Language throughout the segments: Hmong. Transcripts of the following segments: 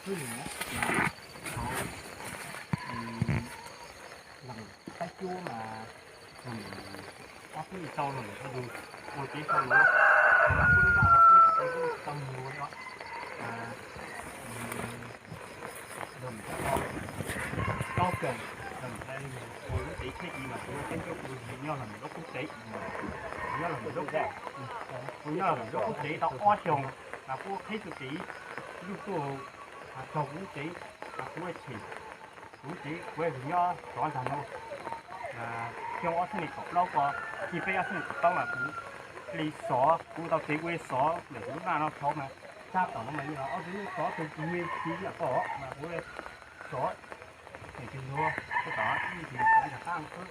Hwj, hauv, leej tab cuab mas, ob peb lij tau lawm, ua tsev sau lawm, mas kuj lub vaj no kuj tau muag li os. Los mus tau kawg, los mus ua lub tsev thiaj li mas kuv teb nrog kuv nyob los mus lub qub tsev, nyob los mus lub, kuv nyob los mus lub qub tsev tau ob xyoos, mas kuj qhib txoj kev luj tuaj txog kuv lub tsev, mas kuv tshem kuv lub tsev, kuv nyob tov ntag no. Xyoo ob txhiab nees nkaum plaub ko, txij peb ob txhiab nees nkaum plaub mas kuv li xov, kuv tau tsev kuv li xov ntawm kuv lub vaj no thaum mas sab tom no mas yeej los ob tug xov tus tus me txiv yam ko mas kuv li xov, ces tus ntsuag kuj tom ib tus xov ntawm qab no xwb.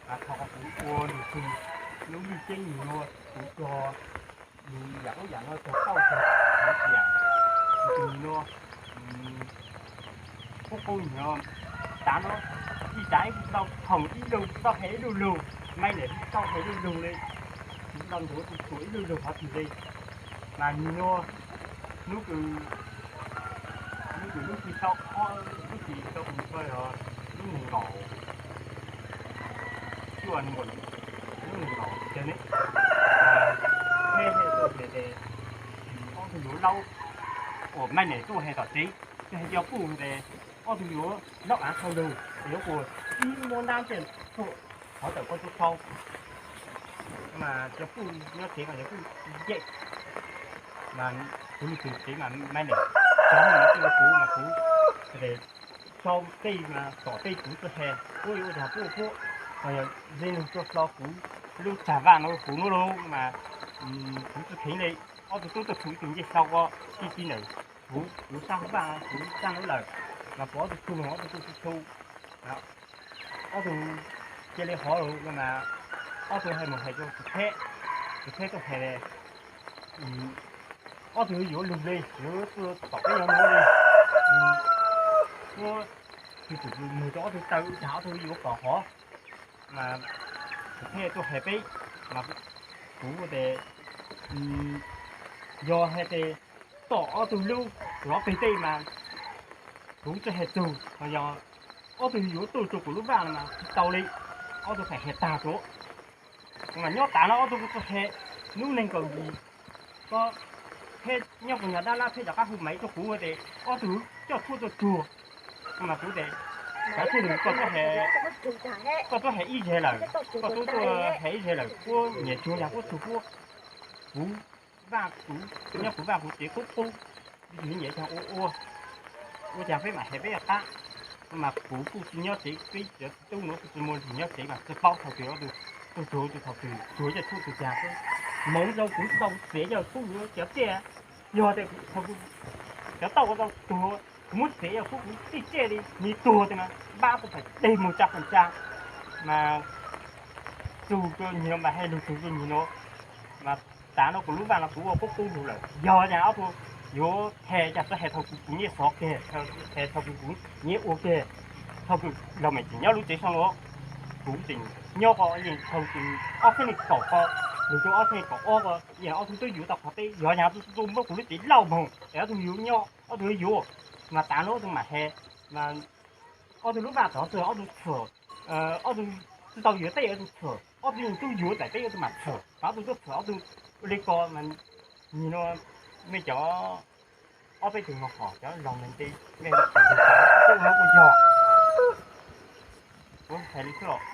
Mas thaum kuv ua lug tug lub lij ceeb nug nua kuv cog yam ub yam no cog tauj cog tias tus nug nua qub qub nug nua, tav no ib tav ib tau khoom ib lug tau hais ib lug lug, maiv niam tau hais ib lug lug li, tsis tau nthuav tus txuas ib lug lug qhov twg li. Mas nug nua hnub kws, hnub kws lub hli tau ob lub hlis tau kuv txog yog lub nees nkaum, cuaj nees nkaum, lub nees nkaum ces ne, peb hais tuaj ces ob tug yuav laub uas maiv niam tuaj hais tom tsev, ces hais cov puj ces ob tug yuav laub av sau lug, yuav ua ib muab ntab ntiaj teb qhov tawm koj tub sau. Mas cov puj nyob tsev mas cov puj yem, mas kuv lug tsev mas maiv niam, cov no mas kuv mas kuv sau tej mas tom tej kuv txawj hais, puab yuav ua cas puab puab, mas yog ze nug tuaj hlo kuv lub tsag vaj no kuv nub lug mas kuv tsis kheev li. Ob tug tub tuaj txug ib tug ncej sau ko tij tij ntawm kuv, kuv sab vaj kuv sab nub lawm, mas pom ob tug txug lug ob tug tuaj txug txug, ob tug cia li hov lug mas ob tug hais mus hais rau tus pheb, tus pheb tuaj hais ob tug yuav lug li, yuav tuaj tom peb yog nuav li, muab tsis tsum nug rau ob tug taw ua cas ob tug yuav kom hov. Mas tus pheb tuaj hais peb, mas kuv tes yog hais tes tom ob tug lub lov peg tej mas kuv tsis hais txug, ho yog ob tug yuav tuaj rau kuv lub vaj no mas tsis tau li, ob tug hais hais tag rua. Mas nyob tas no ob tug kuv tsis hais, lub neeg kaum yim ko, pheb nyob puag nyob dab lab pheb rov qab hu maiv rau kuv tes ob tug coj tshuaj tuaj tsuag. Mas kuv tes kav tsij nug koj, koj tuaj hais ib zes lawm, koj tuaj hais ib zes lawm puab nyiam tsuag yog puab tsuag puab, kuv vaj kuv, nyob kuv vaj kuv tsev qub qub, nyiam caag ua ua, ua cas peb mam hais peb qab. Mas kuv kuj tsis nyob tsev, peb cov tub nuav kuj tsis muaj leej twg nyob tsev mas tsis paub thaum twg ob tug tuaj tsuag, thaum twg tsuag coj tshuaj tsuag cag xwb. Moov ntau kuv tsis tau txiav coj tshuaj yuav cov tiaj, yog tes thaum cov tauj tau tuag kuv muab txiav coj tshuaj kuv tij tiaj li nws tuag tes mas npab tau pais deg moog tsa pes tsa. Mas txug rua nyuag mas hais lug txug rua nyuag nuav, mas tav no kuv lub vaj no kuv ua qub qub lug lawm, yog yog ob tug yuav hais cas txawm hais thaum kuv nyiaj xov keg, hais thaum kuv nyiaj ua keg, thaum kws laug mem tseem nyob lub tsev sab nuav, kuv tseem nyob ko yeej thaum kws ob txhiab nees kaum ko, lug rua ob txhiab nees kaum ob ko, yeej ob tug twb yuav tau qhov teb, yog yog ob tug tuaj muab kuv lub tsev lauj moog es ob tug yuav nyob, ob tug yuav, mas tav no ob tug mam hais, mas ob tug lub vaj tod txug ob tug txhum, ob tug tsis tau yuav teb ob tug txhum, ob tug yeej tub yuav txais teb ob tug mas txhum, mas ob tug tuaj txhum ob tug li ko, mas nim no mej cov ob peb tug no hom cov laug neeg tes mej tub no kuj yog, kuv hais li xwb os.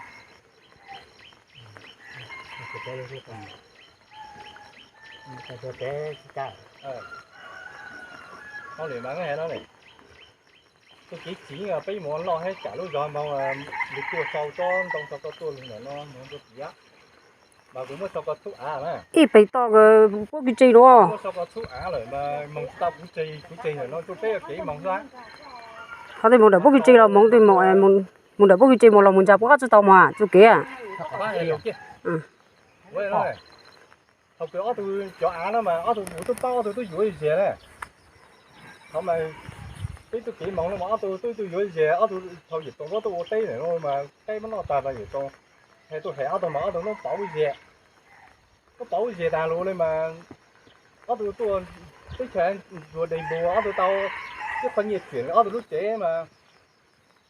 Tus kev txiv peb mus loj hab tsam lub zog moog, lug tuaj sau tsob ntoo sau koj tuaj lug ntawm no moog rua tim, mas kuv muab sau koj txhub av na. Ib pem toj puab kev tseg lawm, muab sau koj txhub av lawm mas moog tsis tau kuv tseg, kuv tseg ntawm no rua peb kev moog xwb. Qhov twg moog ntawm puab kev tseg los moog, moog ntawm puab kev tseg moog los moog ntsa puab qab tsi tau mas txuj kev. Thaum kws ob tug cov av no mas ob tug kuv tub paub ob tug tub yuav zag na. Thaum mas peb txuj kev moog no mas ob tug tub tub yuav zag, ob tug thaum yim toom puab tuaj ua teb ntawm no mas teb muab noj tag mas yim toom, hais tuaj hais ob tug mas ob tug muab pauv zag, muab pauv zag tag lug li mas ob tug tuaj teb chaws Nplog deg npua ob tug tau Tib qhov nyiaj tseem ob tug lub tsev mas,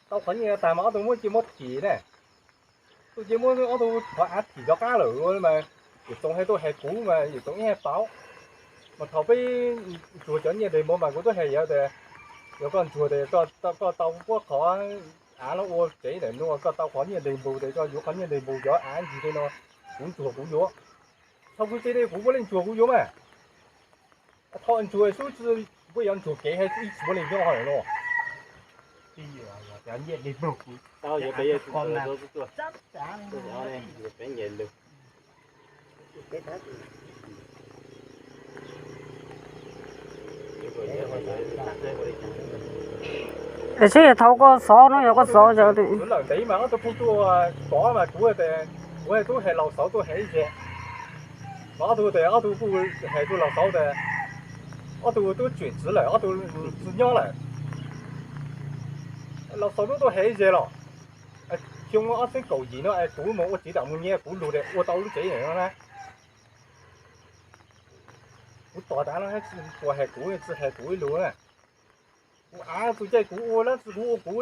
tau qhov nyiaj tag mas ob tug muab cia muab thim ne. Tuaj cia muab ob tug qhov av thim rov qab lawm mas, yawm Txoov hais tuaj hais kuv mas yawm Txoov ib hais pauv. Mas thaum peb ntsuag cov nyiaj ntes npau mas kuv twb hais yawg tias, yog koj ntsuag tias koj tau puab qhov av no ua tsev ntawm no, koj tau qhov nyiaj ntes npau tias koj yuav qhov nyiaj ntes npau cov av ntsis tej no, kuv ntsuag kuv yuav. Thaum kuv tsev kuv puav leej ntsuag kuv yuav mas. Thaum ntsuag xub tsis puab yuav ntsuag kev hais ib tsis puav leej nyob lawm no. Saib thaum koj xov no yog koj xov lawm ntev mas ob tug phooj tuaj kov mas kuv, kuv twb hais Laus Xauv tuaj hais ib zaug. Mas ob tug tias ob tug kuj hais tuaj Laus Xauv tias ob tug twb tseem txiv lawm, ob tug tsis nyob lawm. Laus Xauv twb tuaj hais ib zaug los, xyoo ob txhiab kaum yim no es kuv mus ua txiv tam mus nyiaj kuv lug tias ua tau lub tsev no na. Kuv tos tas no puas hais kuv tsis hais kuv ib lus na. Kuv av txus caij kuv ua lab txus kuv ua kuv.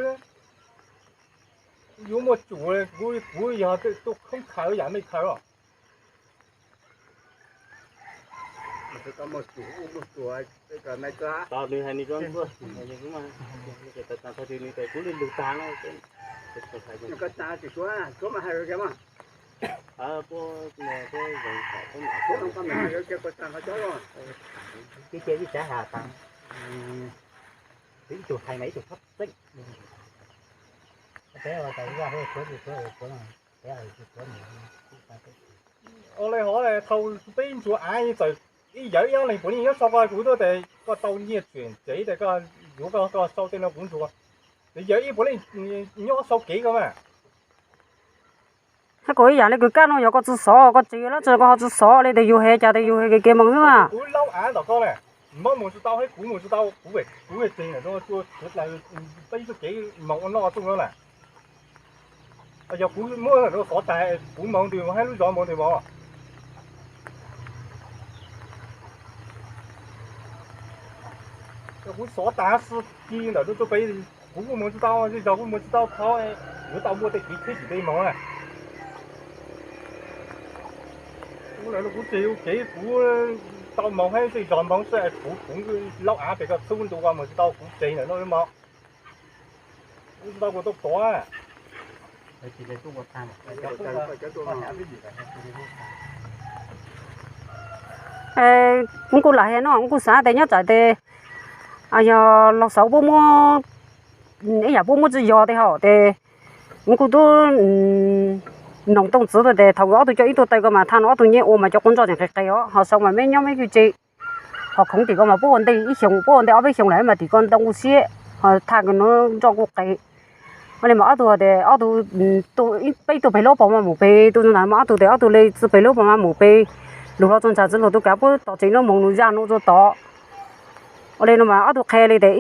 Yuav muaj tsum kuv, kuv yog tuaj khoob khaws yam mej khaws os. Ua le hov thaum peb ntsuag av txawm ib yawm ib ob leeg puav leej nyob sau koj kuv tuaj tes koj tau nyiaj tseem tsev tes koj yuav koj sau tej no kuv ntsuag. Tes yawm ib puav leej nyob sau kev koj mas. Hab kuv ib yam li kws kaj no yog koj tsis xov koj tsev lab tsi koj ho tsis xov li tes yus hais cas tes yus hais kev kev moog xwb mas. Kuv laub av tom koj na, mob moog tsis tau hab kuv moog tsis tau kuv, kuv tseeg na, peb tug kev moog ua noj tuaj no na. Yog kuv muab xov tag kuv moog ntws hab lub zov moog ntws mog. Yog kuv xov tag xwb ci ntawm lub tuaj peb, kuv kuj moog tsis tau, zej zog kuj moog tsis tau thov, yuav tau muaj tej kev tsheb tim tej moog na. Kuv tseeg kev kuv tau moog hab zej zog moog xwb, kuv kuv laub av pem koj txhub ntu koj moog tsis tau kuv tseeg ntawm no mog. Kuv tsis tau kuv tuaj pov. Kuv kuj lam hais no kuv kuj xav tes nyob tsam tes yog Laug Xauv puab muab ib yam puab muab tsi yog tes hom tes kuv kuj tub noog Tooj Txwv tuaj tes thaum ob tug coj ib tug taw ko mas thaj no ob tug nyiaj ua mas cov qub ntsoj tseem qis qis os, ho sau mas meb nyob meb kwj tse. Ho khoov tim ko mas puab ua ntej ib xyoos, puab ua ntej ob peb xyoos lawm mas tim ko ntoo kuj siab, ho thaj no ntsoj kuj qis. Ua li mas ob tug tes ob tug peb tug peg lub pog mas mus peg tug ntawd mas ob tug tes ob tug le tsi peg lub pog mas mus peg. Lug hlo txug ntsag tsi lug tub kav puab tos tsev no moog lug zaj no txug tod. Ua li no mas ob tug qhia li tes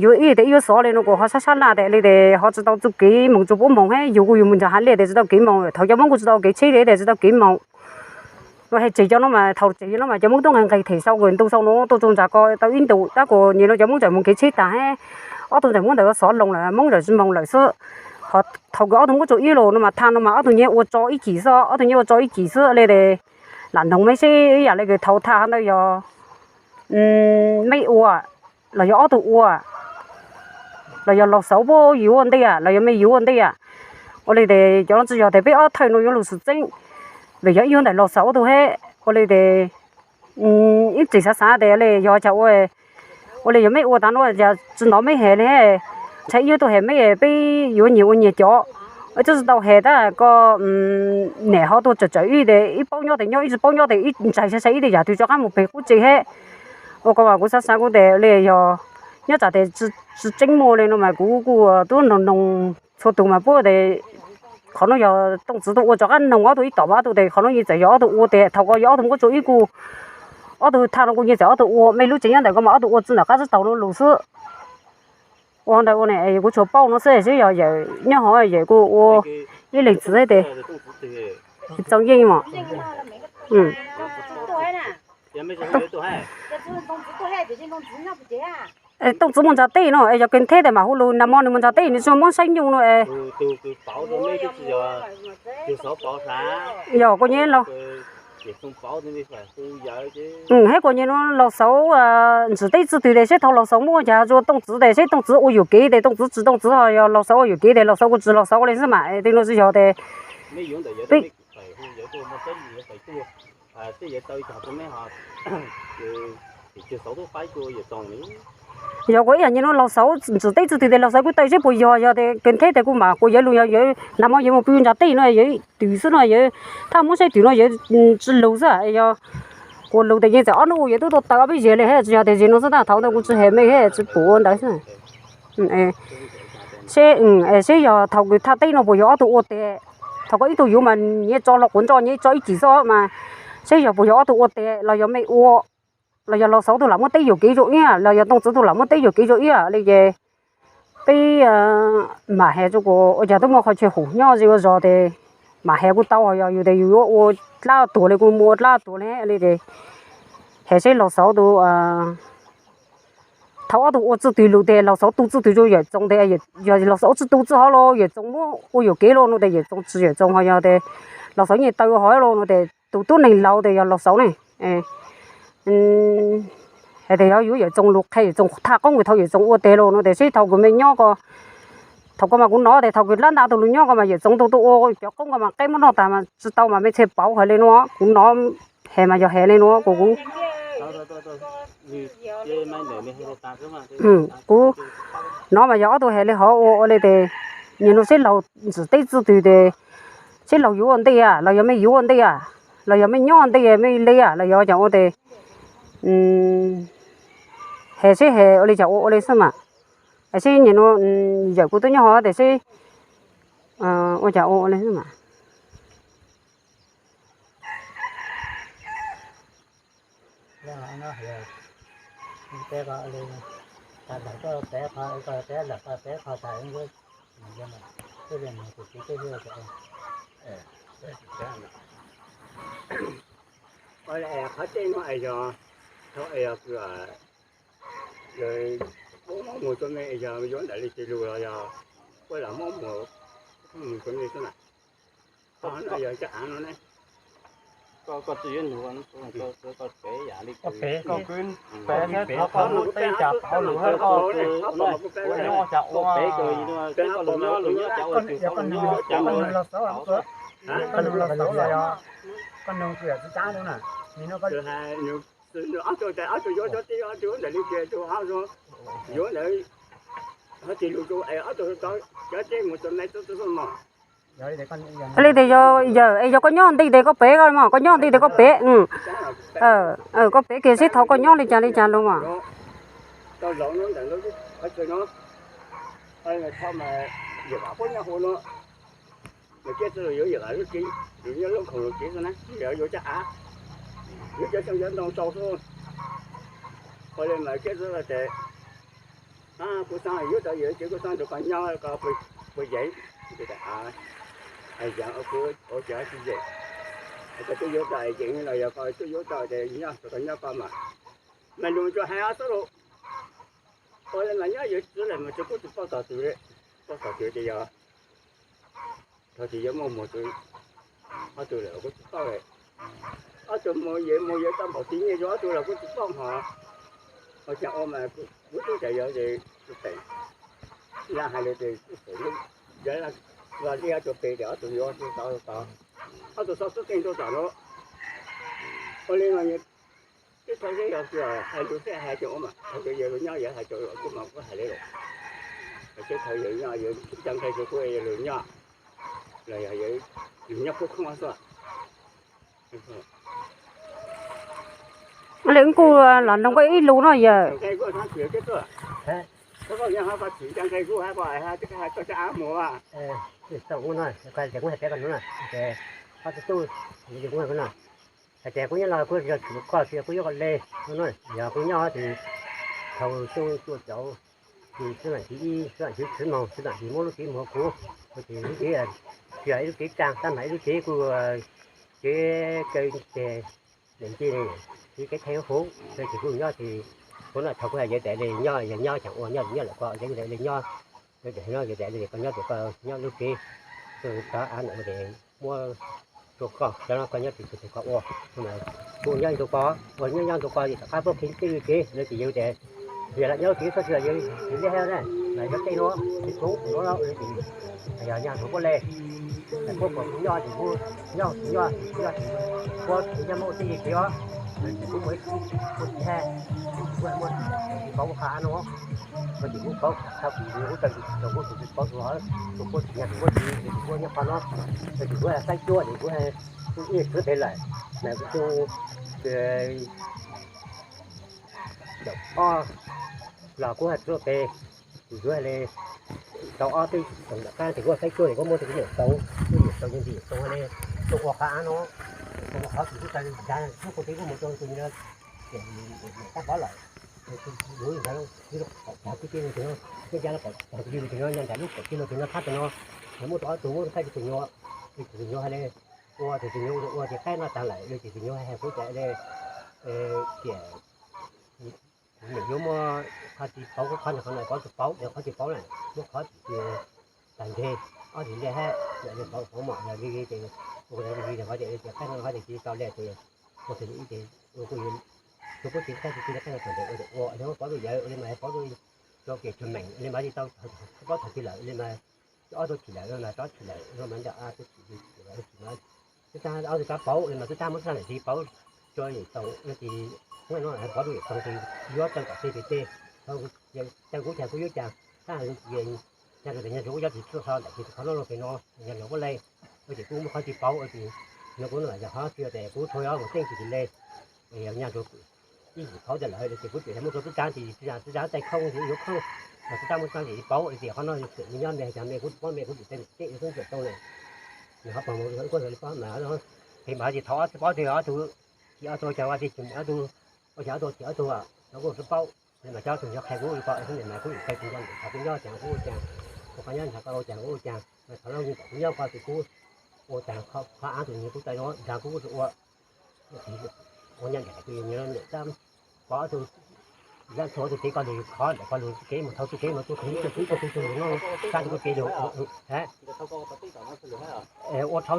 yuav ib tes ib yuav xov li no kuj ho sab sab laj tes li tes ho tsi tau txuj kev moog tsuas puab moog hab yug kuj yug mus nrug hav liaj tes tsi tau kev moog, thaum cov Moob kuj tsi tau kev tsheb li tes tsi tau kev moog. Los hais tseg cov no mas thaum tseg no mas cov Moob tub nqeg nqeg them sau kws ntu sau no tuaj txug ntsag ko tau ib ntus tab kuj nyem no cov Moob tseem moog kev tsheb tag hab ob tug tseem muab ntawm xov loo lawm Moob tseem tsi moog lawm xwb. Ho thaum kws ob tug muab tsuj ib los no mas thaj no mas ob tug nyiaj ua tso ib cim xwb, ob tug nyiaj ua tso ib cim xwb li tes lam noog meb seb ib yam li kws thaum thaj hov ntawd yog meb ua los yog ob tug ua, los yog Laug Xauv puab yug ua ntej los yog mej yug ua ntej. Ua li tes cov no tsi yog tes peb ob thawj no yuav lug xwm txeeb, vim yog ib yuav ntawm Laug Xauv ob tug hab. Ua li tes ib txwm xav xav tes li yog cas ua, ua li yog meb ua tas no cas tsi ntov meb has li, ntshai ib yuav tuaj has meb peb yuav nyiag ua nyiag cov. Twb tsi tau has tab koj niam ho tuaj tsawm tsawm ib tes ib paub nyob tes nyob, ib tsi paub nyob tes ib ntshai sai sai ib tes yam twg rov qab mus peg qub tse hab. Ua ko mas kuv xav xav kuv tes li yog nyob tsam tes tsi tseeb muaj li no mas kuv kuj tub noog noog txhua tug mas puab tes qhov no yog Tooj Txwv tuaj ua rov qab noog ob tug ib tom mas ob tug tes qhov no yeej txawm yog ob tug ua tes thaum ko yog ob tug muab tsuj ib kuj, ob tug thaj no kuj yeej txawm ob tug ua, mej lub tsev nyob ntawm ko mas ob tug ua tsi ntawm qab tsib taug no lug xwb. Ua ntawd ua ne kuv tsuas paub no xwb, seb yog yawm nyob hov yawm kuj ua ib leeg txiv tes txaus yeej mog. Tooj txwv mus ntsa teb no es yog kws ntheb tes mam hu lug nag mo nws mus ntsa teb nws tsis muab saib nyuj no es. Yog kuv nyiam los hab kuv nyiam no Laus Xauv ntsim teb txwj twg tes seb thaum Laus Xauv muaj cas rua Tooj txwv tes seb Tooj txwv ua yuam kev tes Tooj txwv tsis, Tooj txwv ho yog Laus Xauv ua yuam kev tes Laus Xauv kuj tsis, Laus Xauv ua le xwb mas tej nuav tsis yog tes peb Yog kuv ib yam nyiam no Laus Xauv ntsim teb txwj twg tes Laus Xauv kuj taw seb puas yog, yog tes kws ntheb tes kuj mam kuas yawg lug, yog yawg nag mo yawg mus pw ntsa teb no yawg twm xwb no yawg thaj muab saib twm no yawg tsis lug xwb. Yog kuas lug tes yeej txawm ob hnub yawg tub tuaj taw ob peb zes le hab tsis yog tes zes no xwb tab thaum ntawd kuv tsis hem me hab tsis pum ua ntawd xwb. Seb, seb yog thaum kws thaj teb no puas yog ob tug ua tes, thaum koj ib tug yuav mas nyias tso los quav ntsoj nyias tso ib cim xwb mas, seb yog puas yog ob tug ua tes los yog mej ua, los yog Laus Xauv tug lam muab teb yuam kev rua ib los yog Tooj txwv tug lam muab teb yuam kev rua ib le ces peb mam has rua kuas ua cas tub muaj qhov chaw hum nyob ze ua zog tes mam has kuj tau, yog yus tes yus yuav ua dlab tuag le kuj muaj ua dlab tuag le le tes has seb Laus Xauv tug thaum ob tug ua txwj twg lug tes Laus Xauv tu txwj twg rua Yawm Txoov tes, yog Laus Xauv tsis tu txwj hov los Yawm Txoov muab ua yuam kev los no tes Yawm Txoov tsis, Yawm Txoov ho yog tes Laus Xauv nyiaj taw hov los no tes tus tub neeg laus tes yog Laus Xauv ne. Has tes yog yuav Yawm Txoov lug qhia Yawm Txoov thaj qoob kws thaum Yawm Txoov ua tes los no tes seb thaum kws mej nyob ko, thaum ko mas kuv nov tes thaum kws dlab nta tug lug nyob ko mas Yawm Txoov tug tuaj ua cov qoob ko mas qeb muab noj tas mas tsis tau mas mej txhaj pauv hais le nuav, kuv nov has mas yog has le nuav kuv, kuv kuv nov mas yog ob tug has le hov ua ua le tes, nyias nug seb laug ntsim teb txwj twg tes, seb laug yuav ua ntej los yog mej yuav ua ntej los yog mej nyob ua ntej mej le los yog cas ua tes, has seb has ua le cas ua ua le xwb mas. Seb nyias nug Yawm kuv tub nyob hov tes seb ua cas ua ua le xwb mas. Qhov tej no es yog, thaum es yog kws muab muag rua mej es yog yuav ntawm le tes lug los yog puab lam muab muag, muag rua mej xwb na. Yog cov av no ne, peb, koj nug, koj nug Laus Xauv los yog koj nug tug yawm txiv Tsab na. Ob tug, ob tug yuav cov teb, ob tug yuav ntawm le tes, yuav ntawd, hov tes lug rua es ob tug cov teb mus rua mej txhua txhua mog. Le tes yog, yog koj nyob nti tes koj pem ko mog, koj nyob nti tes koj pem. Koj pem kiag seb thaum koj nyob le cas le cas lug mog. Yuav cov av, yuav cov xyoob yuav ntoo tau xwb. Ua le mas kiab xwb tes, kuv xav yuav tau yawm txiv kuv xav nrug koj nyob koj puas yeem, yeem, kuv ua cas tsis yeem, koj twb yuav tau yeem los yog koj twb yuav tau tes nyob rua koj nyob koj mas, mas lug tsuas hais ob xub lug. Ua le mas nyob yuav txiv le mas tsis kuj tsis paub tog twg le, paub tog twg tes yog thaum twg yuav muaj muag rua ob tug lawm kuj tsis paub le. Ob tug mus yeej mus yeej tau npaum twg nyiaj rua ob tug los kuj tsis paub hov. Ua cas ua mas kuv tub tas yog tes, yog hais le tes, yog li ob tug pem tes ob tug yuav tau tau, ob tug xav xub teej tuaj tom nuav. Ua le mas teb thaum seb yog hais lug seb hais tias ua mas thaum twg yawg lug nyob yawg hais tias kuj mas kuv hais le lawm. Teb thaum yawg nyob yawg ca nqe rua kuv yawg lug nyob, los yog yawg lug nyob khoob khoob xwb. Le kuj los noog koj ib lus no yawg. Hais tias kuv nyob no kuv yog tswv koj tsis yog kuv yuav koj le no, yog kuv nyob tes thaum xyoo tuaj caum tes xwb mam ntsis ib xwb mam ntsis txwv moog xwb mam ntsis muab lub tsev muag kuv, kuv tes lub tsev tsis yog ib lub tsev tsaa tab mas ib lub tsev kuj tsev kaw tes ntawm ntej ne, tsev kev thaiv huv, tes kuv nyob tes Kuv no thaum kuv hais yawg tias li nyob yog nyob, tseem ua nyob nyob lawm koj, yawg tias li nyob, yawg tias li koj nyob tias koj nyob lub tsev, tso av ntawm tes muab rau koj, cov no koj nyob tsis txog tes koj ua. Kuv nyob ntu koj, ua nyob nyob ntu koj, tom qab puab khi tej lub tsev, lawv tias yawg tias yog lam nyob lub tsev txhob tsis yog yawg tsis liaj hab na, mas yog tej no tsis txhob no, yog nyaj nthuav puab le, puab kom kuv nyob ces kuv nyob, kuv nyob, kuv nyob ces kuv nyob, kuv nyob muaj tej yawg tsev os, kuv mus ua tsis hab, kuv muaj tsis paub qhov av no, kuv tsis paub, thaum kuv kuv tsis paub tus, tus puab tsis nyaj tus puab tsis, kuv nyob qhov no, kuv saib cuab ces kuv ib txhua pem lawm, mas kuv xyoo caum ob los kuv hais txhua pem, kuv yuav li tau ob peb xyoos tom qab ces kuv saib cuab ces kuv muab tus kuv yawm Xoob, kuv yawm Xoob yog tus yawm Xoob li, tus ua qhov av no, tus ua qhov tus tub tas ntag, kuv kuv txiv kuv mus rau tus no, ces tab pov lawm, kuv ntawd kuv tag kuv tij tus no, kuv tij tus no nyob ntawm lub kaum tij no tus no thab tus no, muab tus ob tug muab thaij tus nyuam, tus nyuam hais li ua, tus nyuam ua ces qaib no tag lawm, tus nyuam hais kuv tias li, tias kuv niam yuav muab qhov tsis paub, qhov no qhov no paub tsis paub, qhov tsis paub na, muab qhov tsis tag ntshe ob tsis liaj hab, yog li paub paub mom yog li li ces ua li li qhov tias tias qaib no qhov tias tsis tau liaj ces ua tus ib ces ua kuj yog tus puab tsis qaib tsis tau qaib no tag ntshe ua tias ua yog paub tug yawg ua li mas paub tug rau kev tshwm meem li mas li tau paub thaum twg lawm li mas ob tug chim lawm no mas tsob chim lawm no mas ntawm ob tug chim, tub tag ob tug rov paub li mas tub tag muab tub tag nam tsis paub rau yawm Xoob no ces, no paub rau yawm Xoob ces yuav tau kom tej pem tej, tau kuv cas kuv yuav cas, tag nyaj rau tes nyaj rau kuv cov tsis txawj so ntawm ces qhov no los pem no nyaj rau puab le, ua ces kuv muaj qhov tsis paub ua ces no kuv no yog qhov tsis tes kuv txhua yog mus teej tsis tsis le, yog nyaj rau ib yim paub tas lawm ces kuv tsis muab rau tub tag ces tub tag tais khoob ces yuav khoob, tub tag muab tag ces paub tias qhov no yog tseem nyob me cas me kuv tsis paub me kuv tsis tej tej xoob tseem tau le, nws qhov pog mus kuj li paub mas pem mas ces thaum ob tug paub tias ob tug, ces ob tug cas ua tij ces ob tug, ua cas ob tug ces ob tug, cov kuj tsis paub, mas cov tug yog qhia kuv li ko xwb mas kuv yim qhia kuv nco ntawm qhov kuv nyob cas kuv ua cas, kuv qhov nyob nrad ko ua cas kuv ua cas, mas thaum no kuv nyob ko ces kuv ua cas qhov av tus nyias kuv tais no nrad kuv kuj tsis ua, ua nyob nrad tus nyias tab pov tus zab txhua tus kev ko lug khov ntawm ko lug kev mus thau tus kev no tus kev tus kev tus kev tus lug no sab tus kev lug ha. Ua dhau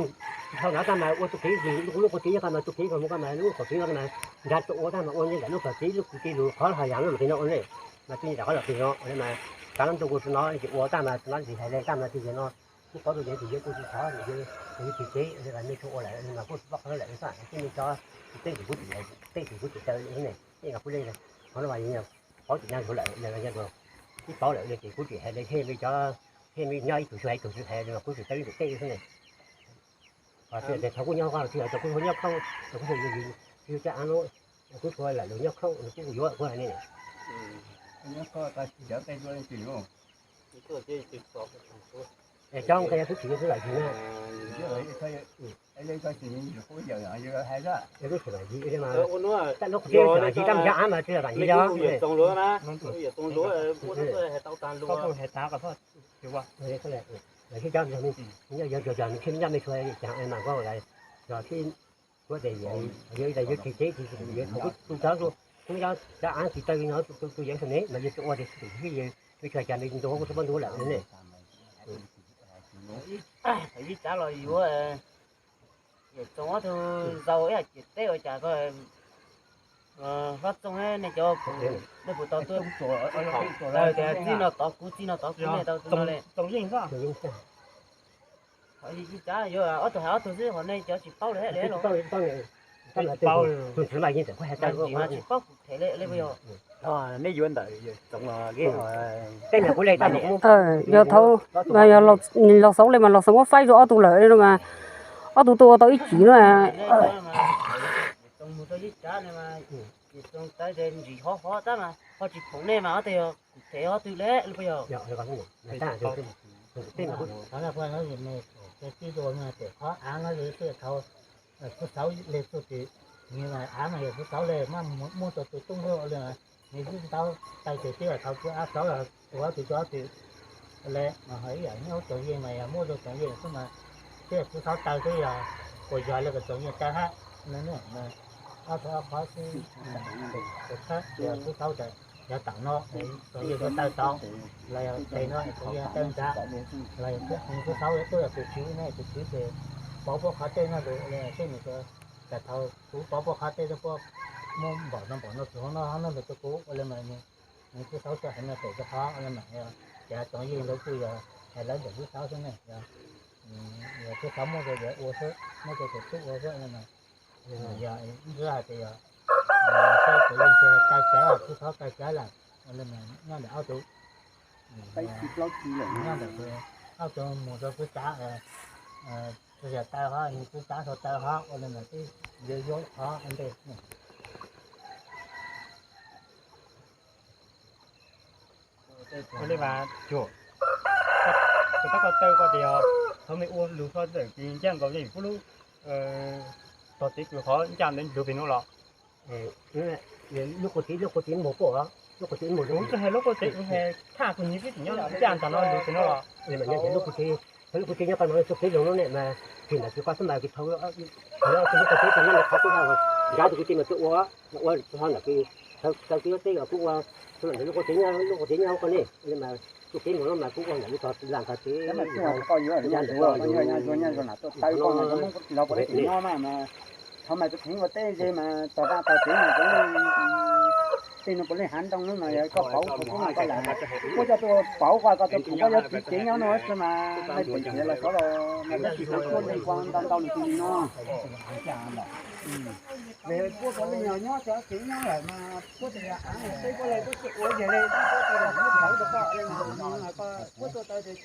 no tab mas ua tus kev lug lub lub qhov kev ko mas tus kev ko mus ko mas lub qhov kev no mas nrad tus ua tab mas ua nyob nrad lub qhov kev lub kev lug khov hais yam lub qhov kev no ua ne, mas tub nrad qhov lub kev no ua ne mas tsav no ntu kuv tsis no ces ua tab mas tsis no tsis hais le tab mas tsis yog no, kuv paub tus yawg tus yawg kuj tsis thov yawg tus yawg tsis tsev li mas nej tsuas ua lawm mas kuj tsis paub qhov lawm xwb, tij me cov tej tus kuv tsis, tej tus kuv tsis taw li ne, tej no kuj le, qhov no mas yog paub tsis nyab ntsuav lawm, yog nyab ntsuav kuj paub lawm ces kuv tsis hais li, thiaj li cov, thiaj li nyob ib tug xyoo hais ib tug xyoo hais li mas kuv tsis taw ib tug tej li xwb ne. Thaum kuv nyob ko los tsis yog, thaum kuv nyob khooj, thaum kuv yog yus, yus cov av no, kuv tsuas lam lug nyob khooj kuv yuav kuv hais ne. Es cov nqe kuv tsis yuav kuv lam yus na. Kuv tsis lam yus li mas, tab lub qhov tseeb tsis lam yus tab mas cov av mas tsis lam yus yog. Yog cov, yog cov nws thiaj nyob me tshua cas thiab, kuv tias yog yus tsis tsev tsis yus thaum kuv tu cov, kuv cov av tsis taw no tu yawg ne mas yawg tsis ua tias tsis yawg me tshua cas me ntu kuv tsis paub ntu lawm ne. Ib tsav los yuav Yawm Txoov ob tug zaus ib yam ciam teb ua cas ko, Hlob Txoov nej cov nej puas tau tuaj, tias txij no tod kuv txij no tod kuv nej tau no le. Ib tsav yuav ob tug hais ob tug xwb, qhov nej cov tsis paub li los tsis paub kuv them li li puas yog. Nej yuav ntawm Yawm Txoov los tej no kuv le tau yog thaum los Xoob li mas los Xoob muab faib rau ob tug lawm no mas ob tug tuaj ua tau ib chim no. Ntsis hov hov tab mas ho tsis phoom nej mas ob tug yog kuv them ob tug le li puas yog. Qhov av no kuv xauv le txuj twg, nws mas av mas yog kuv xauv le mas muaj txog tus tub nrog li, nws twb ntaub taw tes twb thaum kuv av xauv los tus ob tug tus ob tug le mas ho ib yam nyob tsoom yeej mas yog muab rau tsoom yeej xwb mas, twb yog kuv xauv taw twb yog puas yog li kom tsoom yeej taw hab. Qhov txog qhov xwb, tus txhawb yog tub saub tas yog tam no, txog yog tawg tod, los yog tes no txog yog tawg nrad, los yog tub saub tuaj yog tus tswv ne, tus tswv ces pauv puab qhov tej no lawm, seb nws tas thaum kuv pauv puab qhov tej, puab muab npaum no npaum no tus hauv no hauv no ntawm rau kuv ua li mas nws tub saub txawj hais no tes rau qhov ua li mas, ces txog yog lawv kuj yog hais lawv ntawm tub saub xwb ne, yog tub saub muab rau yawg ua xwb, muab rau tus tub ua xwb no. Yog ntsuag hais tias yog, txog yog tawg cawv, tub saub tawg cawv lawm, ua li mas nyob ntawm ob tug, nyob ntawm ob tug mus rau tub tsav, txog yog tawg hov, tub tsav txog tawg hov, ua li mas twb yuav yuav qhov ua ntej. Ua li mas cuag, kuv tab koj taw koj tias yog thaum me ua lug txog ntawm kis ncaj nkaus yog puab lub tog tsev kws qhov ncaj ntawd lug pem nuav los? Lub qub tsev, lub qub tsev mus, lub qub tsev mus, kuv tsis hais lub qub tsev, kuv hais thaj kuv nyiam tib tsim nyob ncaj ntawm no lug pem nuav los? Lub qub tsev, lub qub tsev nyob qab no txug kev lug no ne mas, tsis ntawm tsis qhov xwb mas kis thaum lub qub tsev tsis nyob ntawm qhov kuj nrad tus kwv tij mas tuaj ua, ua txog ntawm kis thaum kis teb los kuj ua, txug ntawm lub qub tsev nyob, lub qub tsev nyob ko ne, mas txug kev mus no mas kuj ua ntawm lub tog lam tog tsev, nyob ntawm no, nyob ntawm no, los puas tseem nyob mas, thaum mas tub kheev ua teb ze mas tog vaj tog tsev mas tej no puav leej hav ntoo no mas yog koj pauv kuv kuj no koj lam, puab coj tuaj pauv koj, koj coj kuv, koj yuav tiv kev nyob no xwb mas, leej twg txiav los xyov los mas tab sis kuv kuj leej kuv ntau ntau lus tus li no. Puab puav leej yog nyob cov kev nyob lawm mas puab tias av peb puab le puab tsis ua yog le, puab tau los muab tawv rau koj le, puab tuaj tawv tias